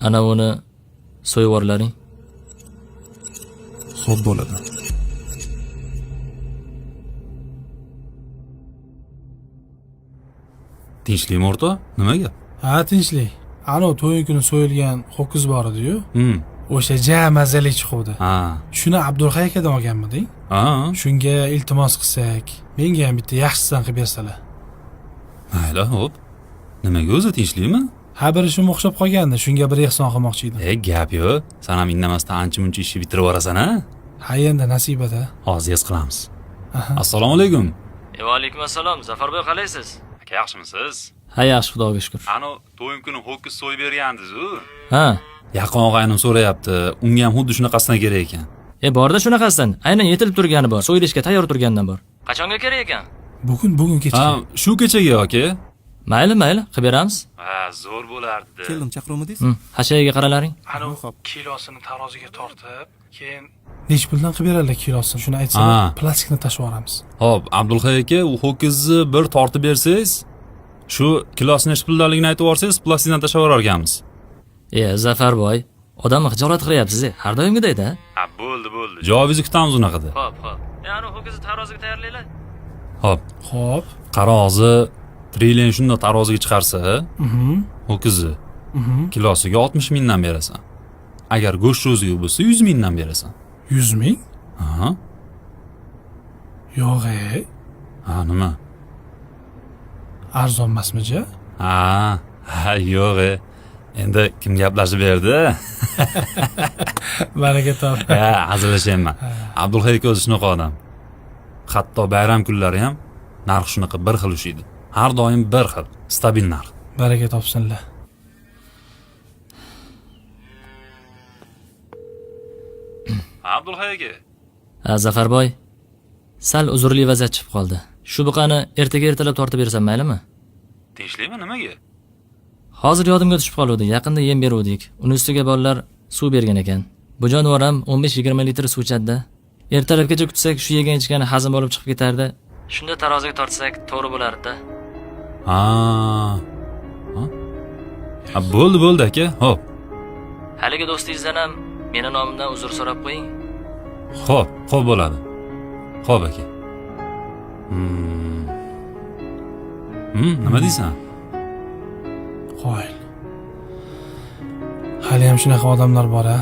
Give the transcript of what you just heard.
Ana uni so'yib yuborlaring. Xo'p bo'ladi. Tinchlikmi o'rtoq? Nima gap? Ha, tinchlik. Anavi to'y kuni so'yilgan ho'kiz bor edi-yu. O'sha ja mazali chiquvdi. Ha. Shuni Abdulhay akadan olganmiding? Ha. Shunga iltimos qilsak, menga ham bitta yaxshisidan qilib bersalar. Mayli, xo'p. Nimaga o'zi tinchlikmi? Ha, bir ishim o'xshab qolgandi, shunga bir ehson qilmoqchi edim. E, gap yo'q. San ham indamasdan ancha-muncha ishni bitirib yuborasan, a? Ha, endi nasibada. Hozir es qilamiz. Assalomu alaykum. Va alaykum assalom. Zafarboy qalaysiz? Aka, yaxshimisiz? Ha, yaxshi, xudoga shukr. Ano, to'yim kuni ho'kiz so'yib bergandingiz-u. Ha. Yaqin og'aynim so'rayapti. Unga ham xuddi shunaqasidan kerak ekan. E, borda shunaqasidan. Aynan yetilib turgani bor. So'yilishga tayyor turgandan bor. Qachonga kerak ekan? Bugun kecha. Ha, shu kechaga aka. Mayli, mayli, qilib beramiz. Ha, zo'r bo'lardi. Keldim, chaqiruvmidingiz? Hashayiga qaralaring. Anavi Xo'p. kilosini taroziga tortib, keyin nechi puldan qilib beradilar kilosini? Shuni aytsalar, Ha. plastikni tashlab yuboramiz. Xo'p, Abdulhay aka, u ho'kizni bir tortib bersangiz, shu kilosini nechi puldanligini aytib yuborsangiz, plastikdan tashlab yuborar ekanmiz. E, Zafarboy, odamni xijolat qilyapsiz, har doimgiday-da. Ha, bo'ldi, bo'ldi. Javobingizni kutamiz unaqada. Xo'p, xo'p. E, ana ho'kizni taroziga tayyorlanglar. Xo'p, Xo'p. qara hozir trillion shunda taroziga chiqarsa, ho'kizni kilosiga 60 mingdan berasan. Agar go'sht o'ziga bo'lsa 100 mingdan berasan. 100 ming? Ha? Yo'q, e. Ha, nima? Arzon emasmi-ja? Ha, ha, yo'q. E. Endi kim gaplashib berdi? Baraka top. Ha, hazillashyapman. Abdulhay aka o'zi shunaqa odam. Hatto bayram kunlari ham narx shunaqa bir xil ushlaydi. Har doim bir xil, stabil narx. Baraka topsinlar. Abdulhay aka. Ha, Zafarboy, sal uzrli vaziyat chiqib qoldi. Shu buqani ertaga ertalab tortib bersam maylimi? Tinchlikmi, nimaga? Hozir yodimga tushib qoluvdi. Yaqinda yem beruvdik. Uni ustiga bolalar suv bergan ekan. Bu jonivor ham 15-20 litr suv ichadi-da. Ertalabgacha kutsak, shu yegan ichgani hazm bo'lib chiqib ketardi. Shunda taroziga tortsak, to'g'ri bo'lardi-da. Ha. Ha? Ha, bo'ldi, bo'ldi aka. Xo'p. Haligi do'stingizdan ham meni nomimdan uzr so'rab qo'ying. Xo'p, xo'p bo'ladi. Xo'p aka. Nima deysan? Qoyil. Hali ham shunaqa odamlar bor-a?